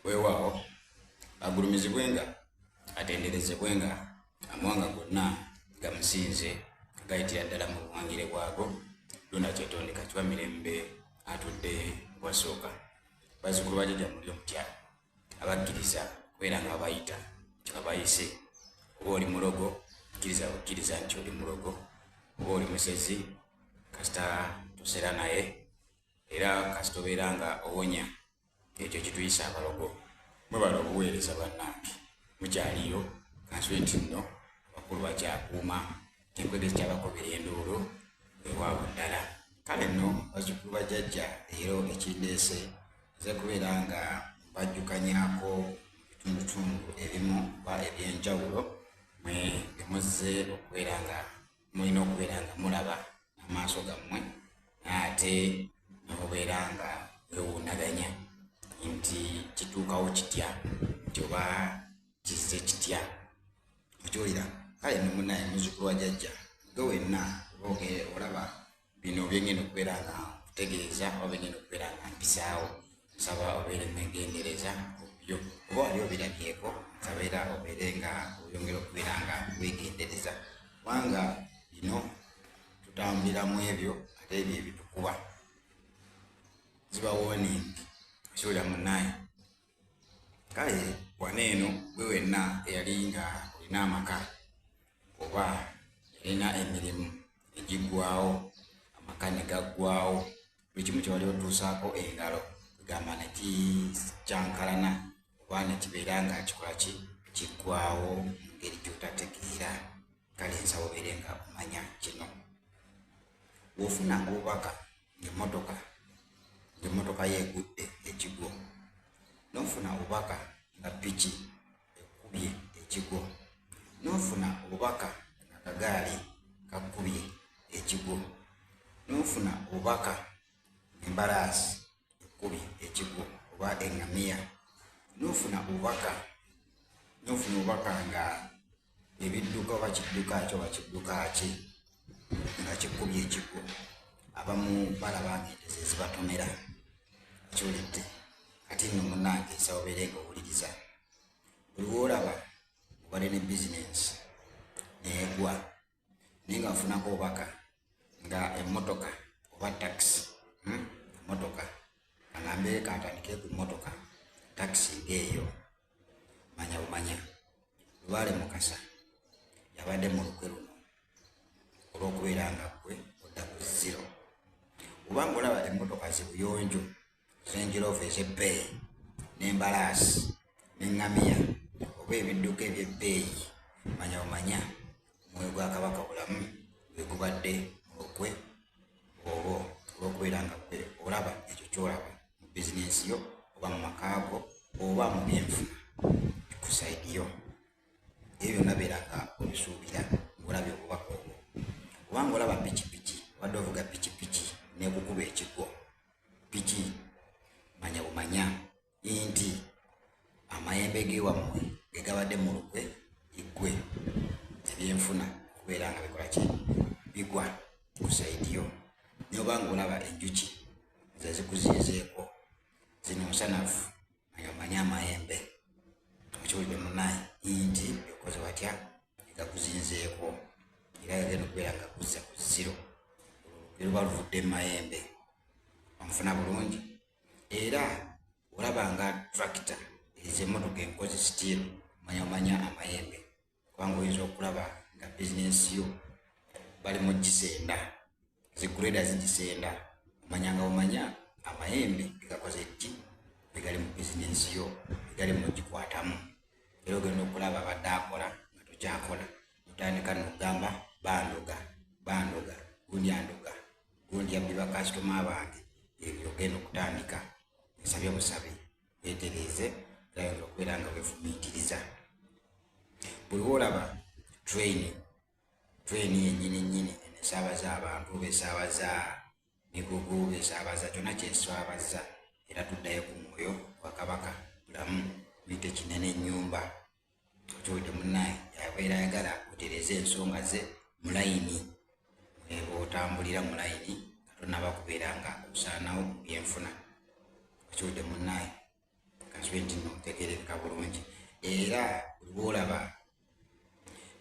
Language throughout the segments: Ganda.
Weewaawo, agulumizibwenga, atenderezebwenga, amawanga gonna gamusinze, gayitira ddala mu buwangire bwago. Luna Kyetondeka Kiba Mirembe atudde wasooka. Bazzukulu ba jjajja muli omutya abakkiriza kubeera nga babayita kyebabayise. Oba oli mulogo, kkiriza bukkiriza nti oli mulogo, oba oli musezi, kasita tosera naye, era kasita obeera nga owonya ekyo kituyisa abalogo. Mwebala obuweereza bannange, mukyaliyo kansube nti nno abakulu bakyakuuma enkwege zikyabakubira enduulu. Weewaawo ddala. Kale nno bazzukulu ba jjajja, leero ekindeese nze kubeera nga mbajjukanyako bitundutundu ebimu oba ebyenjawulo mwe bye muzze okubeera nga mulina okubeera nga mulaba n'amaaso gammwe, naye ate nemubeera nga wewuunaganya nti kituukawo kitya, nti oba kizze kitya, okiwulira? Kale nno munnaye muzzukulu wa jjajja, gwe wenna oba olaba bino byengenda okubeera nga nkutegeeza oba byengenda okubeera nga mpisaawo, nsaba obeere mwegendereza byo. Oba wali obirabyeko, nsaba era obeere nga oyongera okubeera nga weegendereza, kubanga bino tutambulira mu ebyo, ate ebyo ebitukuba ziba warning, okiwulira munnaye? Kale wano eno gwe wenna eyali nga olina amaka oba yalina emirimu egiggwawo, amaka ne gaggwawo, buli kimu kyewali otuusaako engalo kugamba nekikyankalana oba nekibeera nga kikola ki, kiggwawo mu ngeri gy'otategeera. Kale nsaba obeere nga omanya kino: bw'ofuna obubaka ng'emmotoka yeegudde ekigwo, n'ofuna obubaka nga piki ekubye ekigwo, n'ofuna obubaka nga kagaali kakubye ekigwo, n'ofuna obubaka embalaasi ekubye ekigwo oba eŋŋamiya, n'ofuna obubaka nga ebidduka oba kidduka ki oba kidduka ki nga kikubye ekigwo, abamu balaba nga ente ze zibatomera, okiwulidde? Kati nno munnange, nsaba obeere nga owuliriza. Buli woolaba obadde ne bizinensi neegwa, naye nga wafunako obubaka nga emmotoka oba takisi, Emmotoka kaŋambe kantandike ku mmotoka, takisi ng'eyo, manya bumanya Lubaale Mukasa yabadde mu lukwe luno olw'okubeera nga ggwe odda ku zero. Obanga olaba emmotoka zibuyonjo, Range Rover ez'ebbeeyi, n'embalaasi n'eŋŋamiya oba ebidduka eby'ebbeeyi, manya bumanya omwoyo gwa Kabaka Bulamu gwe gubadde mu lukwe olwo olw'okubeera nga ggwe olaba ekyo ky'olaba mu bizinensi yo oba mu maka go oba mu byenfuna ku side yo. Ebyo byonna beera nga obisuubira ng'olabye obubaka obwo. Obanga olaba pikipiki, obadde ovuga pikipiki n'ekukuba ekigwo piki, manya bumanya nti amayembe g'ewammwe ge gabadde mu lukwe iggwe ebyenfuna okubeera nga bikola ki, bigwa ku side yo. Naye obanga olaba enjuki ze zikuzinzeeko zino nsanafu, manya omanye amayembe, okiwulire munaye, nti okoze watya egakuzinzeeko, era gagenda okubeera nga kuzza ku zero olwo luba luvudde mu mayembe. Onfuna bulungi? Era olaba nga tractor ez'emmotoka enkozi still, manya omanya amayembe, kubanga oyinza okulaba nga bizinensi yo bali mu gisenda, zi grader zigisenda, omanya nga omanya amayembe gegakoze ki, gegali mu bizinensi yo, gegali mu gikwatamu. Era ogenda okulaba abadde akola nga tokyakola, otandika nokugamba bandoga, bandoga, gundi andoga, gundi yabbi bakasitoma bange. Ebyo ogenda okutandika. Nsabye busabi wetereeze, era yongera okubeera nga weefumiitiriza. Buli woolaba train yennyini nnyini eno esaabaza abantu oba esaabaza migugu oba esaabaza kyonna kyesaabaza, era tuddayo ku mwoyo gwa Kabaka Bulamu, muyite kinene ennyumba, okiwulidde munnaye? Yabeera ayagala otereeze ensonga ze mu layini, otambulira mu layini nga tonaba kubeera nga osaanawo mu byenfuna, okiwulidde munnaye? Kansi Kansubire nti nno ntegeerekeka bulungi. Era buli lw'olaba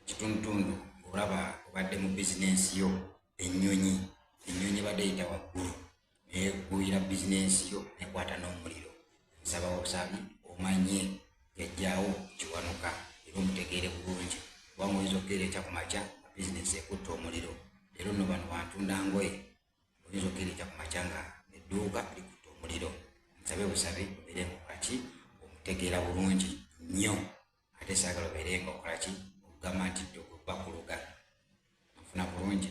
kitundutundu ng'olaba obadde mu bizinensi yo, ennyonyi ennyonyi ebadde eyita waggulu negwira bizinensi yo nekwata n'omuliro, nsaba obusabi omanye jjajjaawo Kiwanuka era omutegeere bulungi, kubanga oyinza okukeera enkya ku makya nga bizinensi ekutte omuliro. Leero nno bano bantunda ngoye, oyinza okukeera enkya ku makya nga edduuka likutte omuliro. Nsabe busabi obeere nga okola ki, omutegeera bulungi nnyo, ate saagala obeere nga okola ki, okugamba nti ddogo bakuluga. Nfuna bulungi.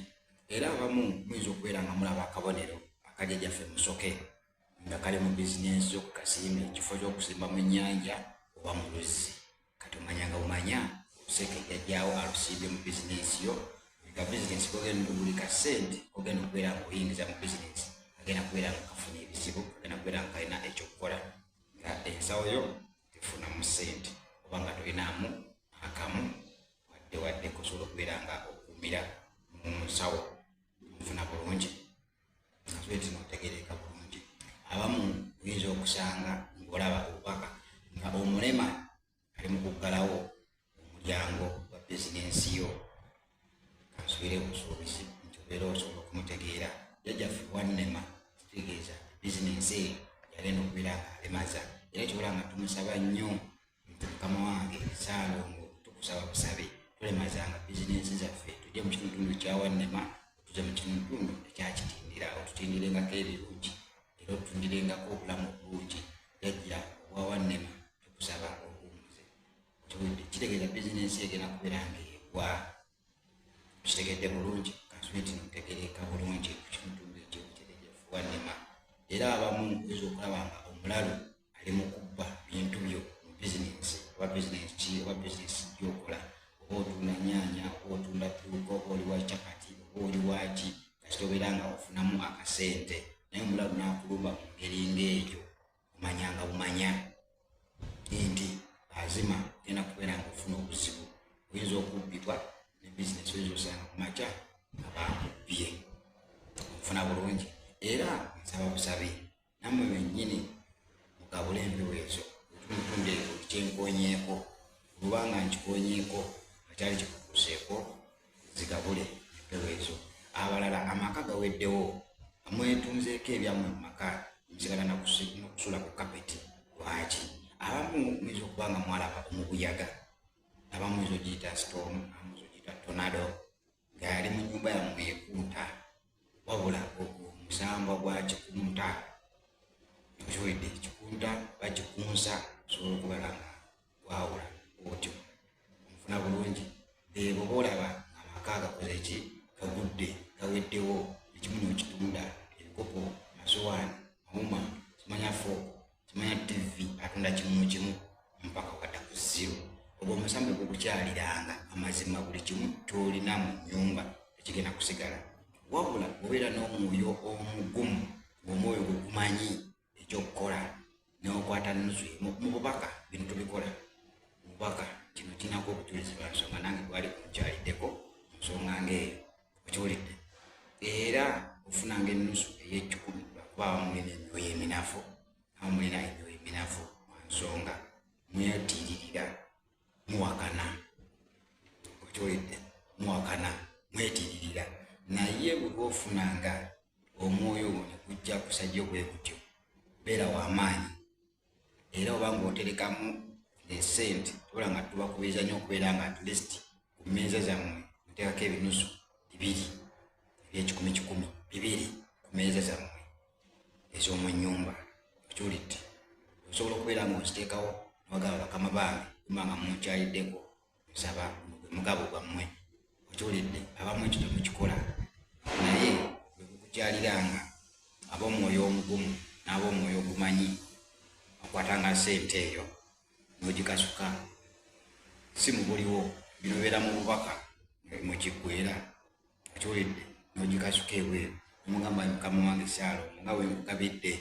Era abamu muyinza okubeera nga mulaba akabonero akajjajjaffe Musoke nga kali mu bizinensi yo kasimbe ekifo ky'okusimba mu nnyanja oba mu luzzi. Kati omanya nga omanya oluseke jjajjaawo alusimbye mu bizinensi yo. Buli ka bizinensi kogenda, buli ka ssente kogenda okubeera nga oyingiza mu bizinensi kagenda kubeera nga kafuna ebizibu, kagenda kubeera nga kalina ekyokukola nga ensawo yo tefunamu ssente oba nga tolinaamu akamu wadde wadde kosobola okubeera nga okuumira mu nsawo. Nfuna bulungi, nti notegereka bulungi. Abamu oyinza okusanga ng'olaba obubaka nga omulema ali mu kuggalawo omulyango gwa bizinensi yo. Kansubire obusuubizi nti obeera osobola okumutegeera. Jjajjaffe Wannema kitegeeza bizinensi eyo yagenda okubeera nga alemaza, era kyobola nga tumusaba nnyo nti mukama wange Ssaalongo, tukusaba busabe tolemazanga bizinensi zaffe, tujje mu kitundutundu kya Wannema, otuze mu kitundutundu ekyakitindira, otutindirengako ebirungi era otutindirengako obulamu obulungi. Jjajja obwa Wannema tukusaba obuwummuze. Okiwulidde? Kitegeeza bizinensi egenda kubeera ng'egwa. Kitegedde bulungi? Kansubire nti ntegeereka bulungi ku kitundutundu ekyo kyejjajjaffe Wannema. Era abamu oyinza okulaba nga omulalu ali mu kubba bintu byo mu bizinensi, oba bizinensi ki, oba bizinensi gy'okola, oba otunda nnyaanya, oba otunda dduuka, oba oli wa capati, oba oli waaki, kasita obeera nga ofunamu akasente, naye omulalu n'akulumba mu ngeri ng'eyo, omanyanga bumanya nti azima ogenda kubeera nga ofuna obuzibu. Oyinza okubbibwa ne bizinensi, oyinza osanga ku makya nga bakubbye. Nfuna bulungi. Era nsaba busabi nammwe bennyini mugabule empewo ezo, ekitundutundu ekyo kyenkonyeeko, olubanga nkikonyeeko nga kyali kikutuuseeko, zigabule empewo ezo. Abalala amaka gaweddewo, mwetunzeeko ebyammwe mu maka, musigala nakusula ku kapeti. Lwaki? Abamu muyinza okuba nga mwalaba omubuyaga, abamu muyinza ogiyita storm, abamu muyinza ogiyita tornado, nga yali mu nnyumba yammwe ekunta, wabula ogwo omusambwa gwa kikunta. Okiwulidde? Kikunta bakikunsa osobola okubala nga gwawula otyo. Nfuna bulungi. Bebo boolaba amaka gakoze ki, gagudde, gaweddewo, ekimu n'okitunda, ebikopo, masowaani, mawuma, simanya fooko, simanya TV, atunda kimu kimu mpaka wadda ku zero. Ogwo omusambi gukukyaliranga, amazima buli kimu ky'olina mu nnyumba tekigenda kusigala. Wabula obeera n'omwoyo omugumu, ng'omwoyo gwe gumanyi ekyokukola, n'okwata nusu emu mu bubaka. Bino tubikola mu bubaka, kino kinako obujulizi lwa nsonga nange gwali kunkyaliddeko mu nsonga ng'eyo. Okiwulidde? Era ofunanga ennusu ey'ekikumi, lwakuba abamu mulina emyoyo eminafu, abamu mulina emyoyo eminafu lwa nsonga mwetiiririra, muwakana. Okiwulidde? Muwakana, mwetiiririra, naye bwe bwofunanga omwoyo ogwo ne gujja kusajja bwe gutyo, beera w'amaanyi. Era oba ng'oterekamu esente, tubula nga tubakubiriza nnyo okubeera nga at least ku mmeeza zammwe muteekako ebinusu bibiri eby'ekikumi kikumi bibiri ku mmeeza zammwe ez'omu nnyumba. Okiwulidde? Osobola okubeera ng'oziteekawo newagamba, bakama bange, kumba nga munkyaliddeko, nsaba guno gwe mugabo gwammwe. Okiwulidde? Abamu ekyo temukikola, naye bwe gukukyaliranga, ab'omwoyo omugumu n'ab'omwoyo ogumanyi, okwatanga ssente eyo n'ogikasuka si mu buliwo, bino bibeera mu bubaka mukiggwera. Okiwulidde? N'ogikasuka ebweru nomugamba, mukama wange Ssaalongo, nga bwe nkugabidde,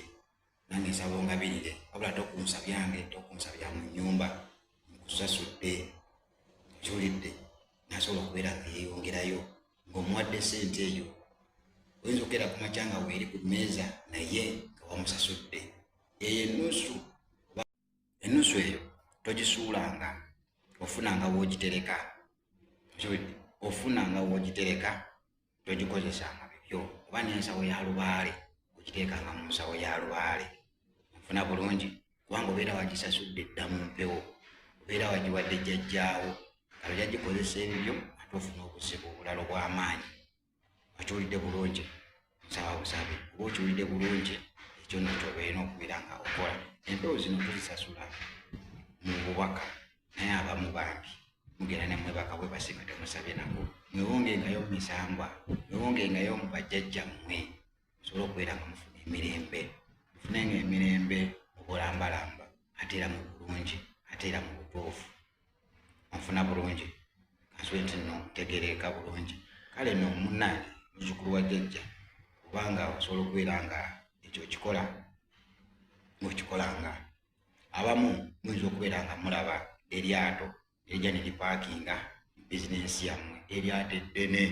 nange nsaba ongabirire, wabula tokunsa byange, tokunsa bya mu nnyumba, nkusasudde. Okiwulidde? Nasobola okubeera nga yeeyongerayo ng'omuwadde ssente eyo. Oyinza okukeera ku makya nga weeri ku mmeeza, naye nga wamusasudde eyo ennusu. Ennusu eyo togisuulanga, ofunanga w'ogitereka, ofunanga w'ogitereka, togikozesanga bibyo. Oba n'ensawo ya lubaale ogiteekanga mu nsawo ya lubaale. Onfuna bulungi? Kubanga obeera wagisasudde dda mu mpewo, obeera wagiwadde jjajjaawo, kale ojja gikozesa ebibyo ate ofuna obuzibu obulala obw'amaanyi. Okiwulidde bulungi? Nsaba busabe oba okiwulidde bulungi. Ekyo nno kyobeerina okubeera nga okola. Empewo zino tuzisasula mu bubaka, naye abamu bambi mugenda ne mwebaka bwebasi nga temusabye nako. Mwewongengayo mu misambwa, mwewongengayo mu bajjajjammwe, musobole okubeera nga mufuna emirembe. Mufunenga emirembe mu bulambalamba, ate era mu bulungi, ate era mu butuufu. Onfuna bulungi? Kansube nti nno ntegeereka bulungi. Kale nno munnange muzzukulu wa jjajja, kubanga osobola okubeera nga ekyo okikola ng'okikolanga. Abamu muyinza okubeera nga mulaba eryato erijja ne lipaakinga mu bizinensi yammwe, eryato eddene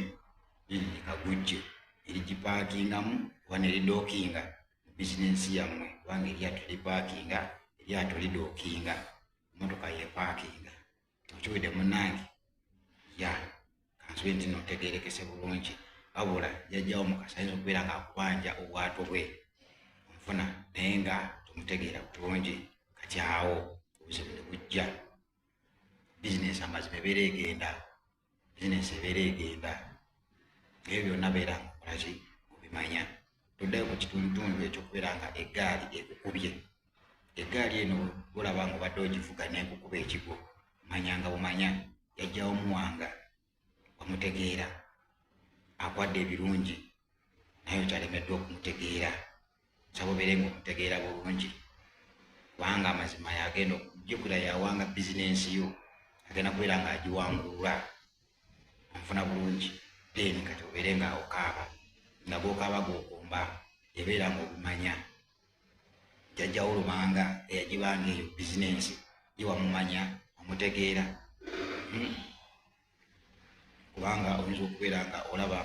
liri kagujje erigipaakingamu oba ne lidookinga mu bizinensi yammwe, kubanga eryato lipaakinga, eryato lidookinga, emmotoka yepaakinga. Okiwulidde munnange? Ya, kansube nti nno ntegeerekese bulungi. Wabula jjajjawo Mukasa ayinza okubeera ng'akubanja obwato bwe, onfuna, naye nga tomutegeera bulungi. Kati awo obuzibu ne bujja. Bizinensi amazima ebeera egenda, bizinensi ebeera egenda, ebyo byonna beera nga okolaki obimanya. Tuddayo ku kitundutundu ekyokubeera nga eggaali ekukubye. Eggaali eno olaba nga obadde ogivuga n'ekukuba ekigwo, omanyanga bumanya jjajjawo Muwanga wamutegeera, akwadde ebirungi naye okyalemeddwa okumutegeera. Nsaba obeere nga omutegeera bulungi, kubanga amazima yagenda okujjukira, yawanga bizinensi yo, agenda kubeera nga agiwangulula. Onfuna bulungi? Then kati obeere nga okaaba, nga gwokaaba gwokomba, ebeera nga obimanya. Jjajjawo Lubanga eyagibanga eyo bizinensi ye wamumanya, omutegeera. Kubanga oyinza okubeera nga olaba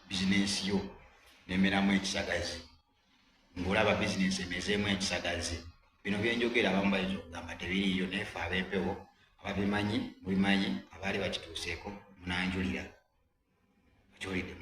bizinensi yo nemeramu ekisagazi, ng'olaba bizinensi emezeemu ekisagazi. Bino byenjogera abamu bayinza okugamba tebiriiyo, naye ffe ab'empewo ababimanyi mubimanyi, abaali bakituuseeko munanjulira. Okiwulidde?